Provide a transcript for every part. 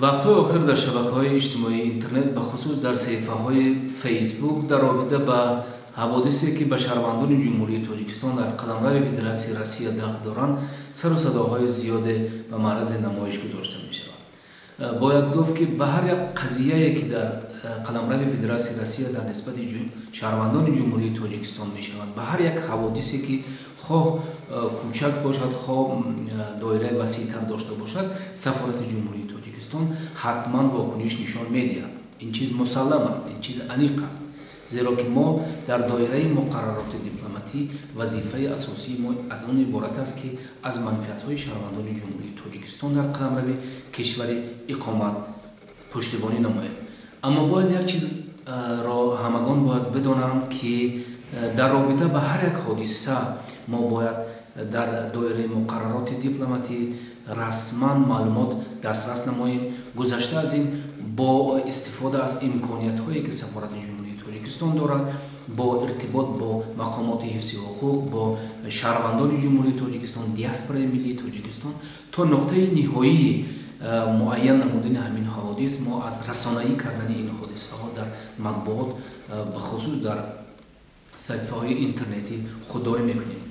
Вақтҳои охир дар шабакаҳои иҷтимоии интернет, бахусус дар саҳифаҳои Фейсбук, дар робита ба ҳаводисе, ки ба шаҳрвандони Ҷумҳурии Тоҷикистон дар қаламрави Федератсияи Россия дахл доранд, сару садоҳои зиёде ба маърази намоиш гузошта мешавад. Бояд гуфт, ки ба ҳар як қазияе, ки дар қаламрави Федератсияи Россия дар нисбати шаҳрвандони Ҷумҳурии Тоҷикистон мешавад, ба ҳар як ҳаводисе, ки хоҳ кӯчак бошад, хоҳ доираи васеътар дошта бошад, Сафорати Ҷумҳурии Тоҷикистон ҳатман вокуниш нишон медиҳад. Ин чиз мусаллам аст, ин чиз аниқ аст, зеро ки мо дар доираи муқаррароти дипломатӣ вазифаи асосии мо аз он иборат аст, ки аз манфиатҳои шаҳрвандони Ҷумҳурии Тоҷикистон дар қаламрави кишвари иқомат пуштибонӣ намоем. Аммо бояд як чизро ҳамагон бояд бидонанд, ки дар робита ба ҳар як ҳодиса мо бояд дар доираи муқаррароти дипломатӣ расман маълумот дастрас намоем. Гузашта аз ин, бо истифода аз имкониятҳое, ки Сафорати Ҷумҳурии Тоҷикистон дорад, бо иртибот бо мақомоти ҳифзи ҳуқуқ, бо шаҳрвандони Ҷумҳурии Тоҷикистон, диаспораи миллии Тоҷикистон, то нуқтаи ниҳоии муайян намудани ҳамин ҳодис, мо аз расонаӣ кардани ин ҳодисаҳо дар матбуот, бахусус дар саҳифаҳои интернетӣ худдорӣ мекунем.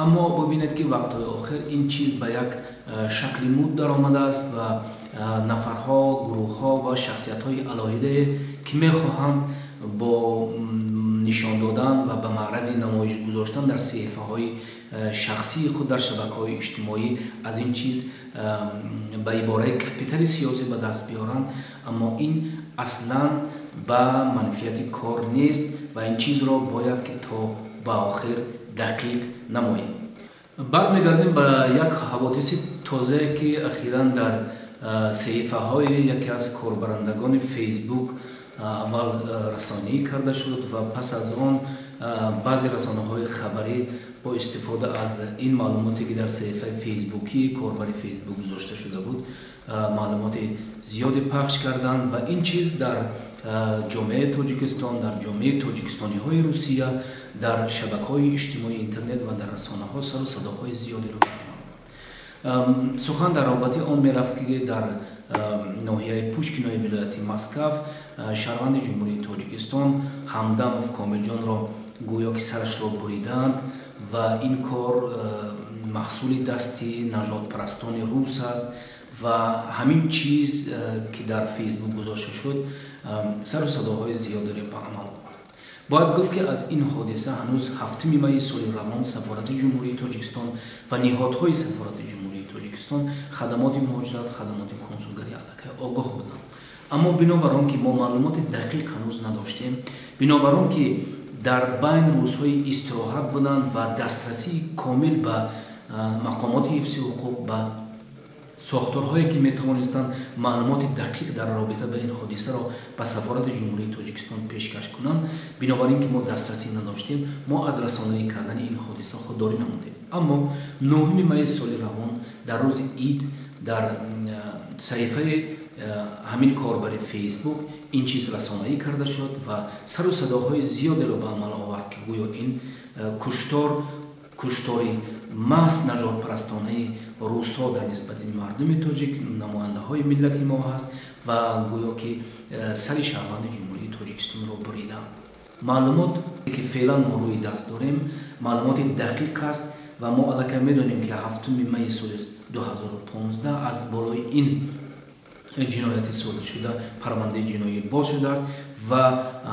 Аммо бибинед, ки вақтҳои охир ин чиз ба як шакли муд даромадааст ва нафарҳо, гурӯҳҳо ва шахсиятҳои алоҳидае, ки мехоҳанд бо нишон додан ва ба маърази намоиш гузоштан дар саҳифаҳои шахсии худ дар шабакаҳои иҷтимоӣ аз ин чиз ба ибораи капитали сиёсӣ ба даст биёранд, аммо ин аслан ба манфиати кор нест ва ин чизро бояд ки то ба охир дақиқ намоем. Бармегардем ба як ҳаводиси тозае, ки ахиран дар саҳифаҳои яке аз корбарандагони Фейсбук аввал расонаӣ карда шуд ва пас аз он баъзе расонаҳои хабарӣ бо истифода аз ин маълумоте, ки дар саҳифаи фейсбукии корбари Фейсбук гузошта шуда буд, маълумоти зиёде пахш карданд ва ин чиз дар ҷомеаи Тоҷикистон, дар ҷомеаи тоҷикистониҳои Русия, дар шабакаҳои иҷтимоии интернет ва дар расонаҳо сару садоҳои зиёдеро баровард. Сухан дар робитаи он мерафт, ки дар ноҳияи Пушкинои вилояти Москав шаҳрванди Ҷумҳурии Тоҷикистон Ҳамдамов Комилҷонро гӯё ки сарашро буридаанд ва ин кор маҳсули дасти нажодпарастони рус аст ва ҳамин чиз, ки дар Фейсбук гузошта шуд, сару садоҳои зиёдеро ба амал овард. Бояд гуфт, ки аз ин ҳодиса ҳанӯз 7 майи соли равон Сафорати Ҷумҳурии Тоҷикистон ва ниҳодҳои Сафорати Ҷумҳурии Тоҷикистон, хадамоти муҳоҷират, хадамоти консулгарӣ аллакай огоҳ буданд. Аммо бинобар он ки мо маълумоти дақиқ ҳанӯз надоштем, бинобар он ки дар байн рӯзҳои истироҳат буданд ва дастрасии комил ба мақомоти ҳифзи ҳуқуқ, ба сохторҳое, ки метавонистанд маълумоти дақиқ дар робита ба ин ҳодисаро ба Сафорати Ҷумҳурии Тоҷикистон пешкаш кунанд, бинобар ин ки мо дастрасӣ надоштем, мо аз расонаӣ кардани ин ҳодиса худдорӣ намудем. Аммо 9 майи соли равон, дар рӯзи ид, дар саҳифаи ҳамин корбари Фейсбук ин чиз расонаӣ карда шуд ва сару садоҳои зиёдеро ба амал овард, ки гӯё ин куштор куштори маҳз нажодпарастонаи русҳо дар нисбати мардуми тоҷик, намояндаҳои миллати мо ҳаст ва гӯё ки сари шаҳрванди Ҷумҳурии Тоҷикистонро буриданд. Маълумот, ки феълан мо рӯи даст дорем, маълумоти дақиқ аст ва мо аллакай медонем, ки 7 майи соли 2015 аз болои ин ҷинояти содиршуда парвандаи ҷиноӣ боз шудааст ва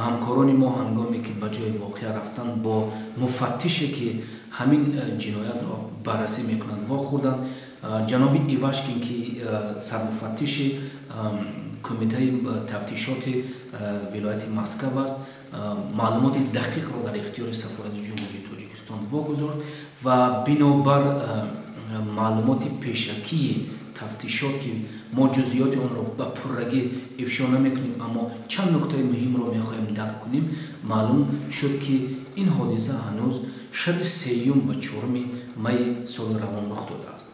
ҳамкорони мо, ҳангоме ки ба ҷои воқеа рафтанд, бо муфаттише, ки ҳамин ҷиноятро баррасӣ мекунанд, вохӯрданд. Ҷаноби Ивашкин, ки сармуфаттиши кумитаи тафтишоти вилояти Москав аст, маълумоти дақиқро дар ихтиёри Сафорати Ҷумҳурии Тоҷикистон вогузошт ва бинобар маълумоти пешакии тафтишот, ки мо ҷузъиёти онро ба пуррагӣ ифшо намекунем, аммо чанд нуктаи муҳимро мехоҳем дарк кунем, маълум шуд, ки ин ҳодиса ҳанӯз шаби 3 ва 4 майи соли равон рух додааст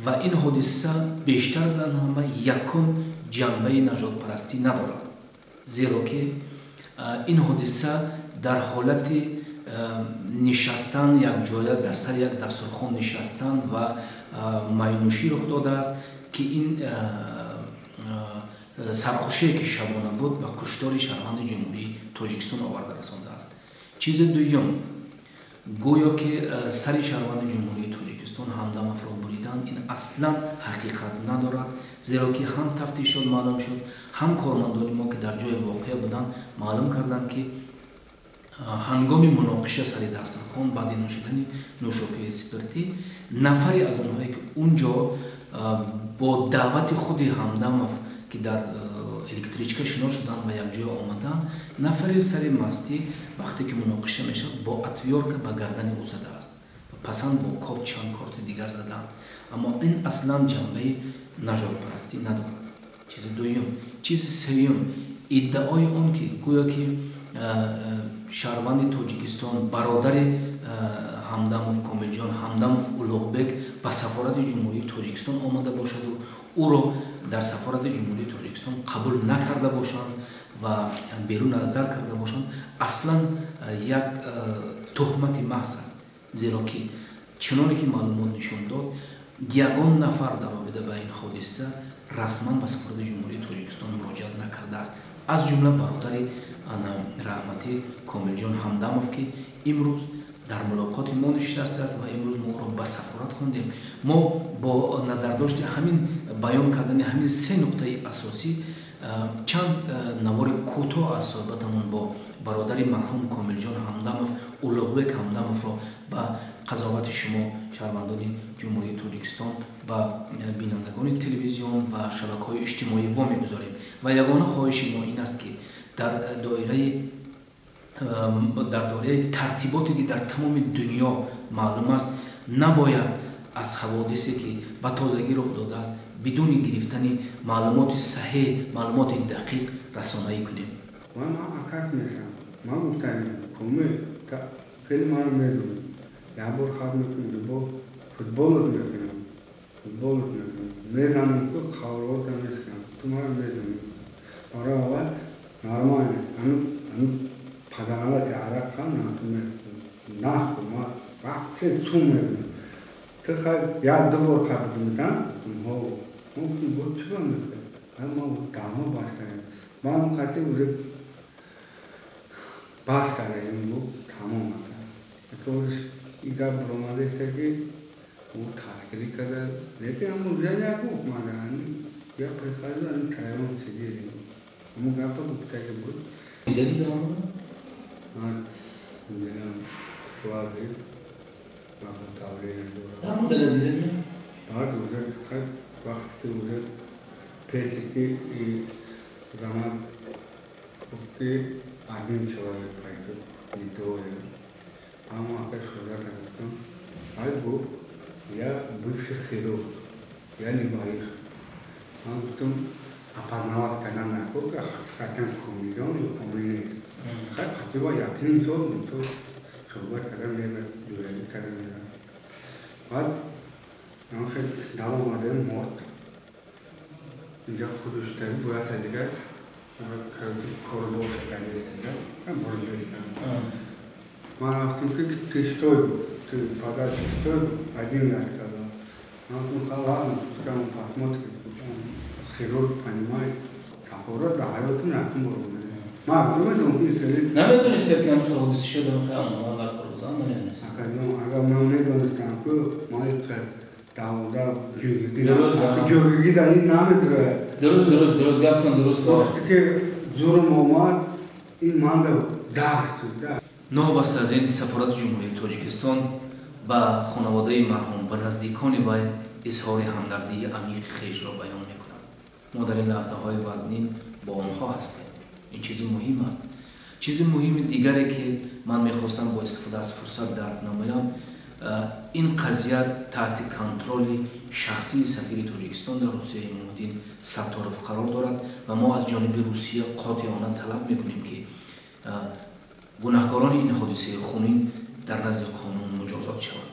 ва ин ҳодиса бештар аз ҳама якум ҷанбаи нажодпарастӣ надорад, зеро ки ин ҳодиса дар ҳолати нишастан якҷоя, дар сари як дастурхон нишастан ва майнӯшӣ рух додааст, ки ин Сархушие ки шабона буд, ба куштори шаҳрванди Ҷумҳурии Тоҷикистон оварда расондааст. Чизи дуюм, гӯё ки сари шаҳрванди Ҷумҳурии Тоҷикистон Ҳамдамовро буриданд, ин аслан ҳақиқат надорад, зеро ки ҳам тафтишот маълум шуд, ҳам кормандони мо, ки дар ҷои воқеа буданд, маълум карданд, ки ҳангоми муноқиша сари дастархон баъди нӯшидани нӯшокии спиртӣ нафаре аз онҳое, ки он ҷо бо даъвати худи Ҳамдамов, ки дар электричка шинос шуданд ва якҷоя омаданд, нафаре сари мастӣ, вақте ки муноқиша мешавад, бо отвёртка ба гардани ӯ задааст ва пасанд бо корд чанд корти дигар заданд. Аммо ин аслан ҷанбаи нажодпарастӣ надорад. Чизи дуюм. Чизи сеюм, иддаои он ки гӯё ки шаҳрванди Тоҷикистон, бародари Ҳамдамов Комилҷон Ҳамдамов Улуғбек, ба сафорати Ҷумҳурии Тоҷикистон омада бошаду ӯро дар сафорати Ҷумҳурии Тоҷикистон қабул накарда бошанд ва берун аз дар карда бошанд, аслан як туҳмати маҳз аст, зеро ки чуноне ки маълумот нишон дод, ягон нафар дар робита ба ин ҳодиса расман ба сафорати Ҷумҳурии Тоҷикистон муроҷиат накардааст, аз ҷумла бародари раҳматӣ Комилҷон Ҳамдамов, ки имрӯз дар мулоқоти мо нишастааст ва имрӯз мо ӯро ба сафорат хондем. Мо бо назардошти ҳамин баён кардани ҳамин се нуқтаи асосӣ чанд навори кӯтоҳ аз суҳбатамон бо бародари марҳум Комилҷон Ҳамдамов, Улуғбек Ҳамдамовро ба қазовати шумо, шаҳрвандони Ҷумҳурии Тоҷикистон, ба бинандагони телевизион ва шабакаҳои иҷтимоӣ вомегузорем. Ва ягона хоҳиши мо ин аст, ки дар доираи тартиботе, ки дар тамоми дунё маълум аст, набояд аз ҳаводисе, ки ба тозагӣ рух додааст, бидуни гирифтани маълумоти саҳеҳ, маълумоти дақиқ расонаӣ кунем. Ман акас мешам. Ман гуфтам, Комил, хеле маро медонӣ, як бор хаб мекунӣ, дубор футболот мекунам, футболот мекунам, мезанам, ку қаврота мешканам, ту маро медонӣ. Барои аввал нормально ҳамин паданалати арақ хам нахӯр, ма вообще ту мебинам, ту хай як ду бор хаб мекунам. Ҳо, бо чиба мехӯрӣ? Ма давно бас кардем, ман хати уже бас кардем, бу тамом. И гап баромадаиста, ки ӯ тасгирӣ карда, лекин ҳамун уже нагуфт мана я прихожу, они втроём сидели, ҳамун гапа гуфтаги буд. Слабый, давление дорад. Баъд уже вақте ки уже пеши ки и занат гуфт, ки один человек пойдет, не двое. Ама ака шуда гуфтам, ай гуфт, я бывший хирург, я не боюсь. Ман гуфтам, опознавать кардан накун, ҳақиқатан Комилҷон ё Комил нест. Хай қатиба якним сол мисол суҳбат кардан мерад, ҷӯрагӣ кардан мерад. Баъд хел даромадем морг, инҷа худуштаи бояд дигар корбор кардеста бурдеста. Ман рафтам, ки ты что, ты подальше что, один раз сказал. Ман гуфтам, ладно, пускай он посмотрит, хирург понимает. Сафорат дар ҳаётим якум бор омада. Ман намедонам, ки хеле Намедонистед, ки ҳамин ҳодиса шуда, хел амал дар кор будан намедонистед? Агар ман медонистам, ку ман давода ҷойгирӣ дар ин намедурад. Дуруст, гаптон дуруст. Вақте ки зурм омад, ин манда дард шуд. Новобаста аз ин, сафорати Ҷумҳурии Тоҷикистон ба хонаводаи марҳум, ба наздикони вай изҳори ҳамдардии амиқи хешро баён мекунад. Мо дар ин лаҳзаҳои вазнин бо онҳо ҳастем. Ин чизи муҳим аст. Чизи муҳими дигаре, ки ман мехостам бо истифода аз фурсат дарк намоям, ин қазия таҳти контроли шахсии сафири Тоҷикистон дар Русия Имомуддин Сатторов қарор дорад ва мо аз ҷониби Русия қотеона талаб мекунем, ки гунаҳкорони ин ҳодисаи хунин дар назди қонун муҷозот шаванд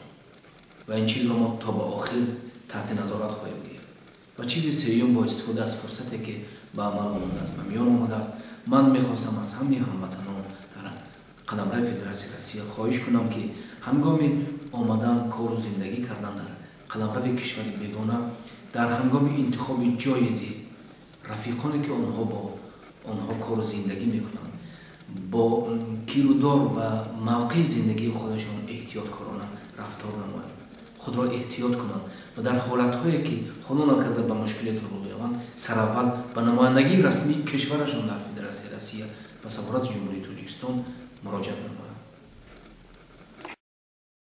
ва ин чизро мо то ба охир таҳти назорат хоҳем гирифт. Ва чизи сеюм, бо истифода аз фурсате, ки ба амал омадааст, ба миён омадааст, ман мехостам аз ҳамаи ҳамватанон дар қаламрави Федератсияи Россия хоҳиш кунам, ки ҳангоми омадан, кору зиндагӣ кардан дар қаламрави кишвари бегона, дар ҳангоми интихоби ҷои зист Рафиқоне, ки онҳо бо онҳо кору зиндагӣ мекунанд, бо кирудор ва мавқеи зиндагии худашон эҳтиёткорона рафтор намоянд, худро эҳтиёт кунанд ва дар ҳолатҳое, ки худо накарда, ба мушкилот рӯ ёбанд, сараввал ба намояндагии расмии кишварашон дар Федератсияи Россия, ба сафорати Ҷумҳурии Тоҷикистон муроҷиат намоянд.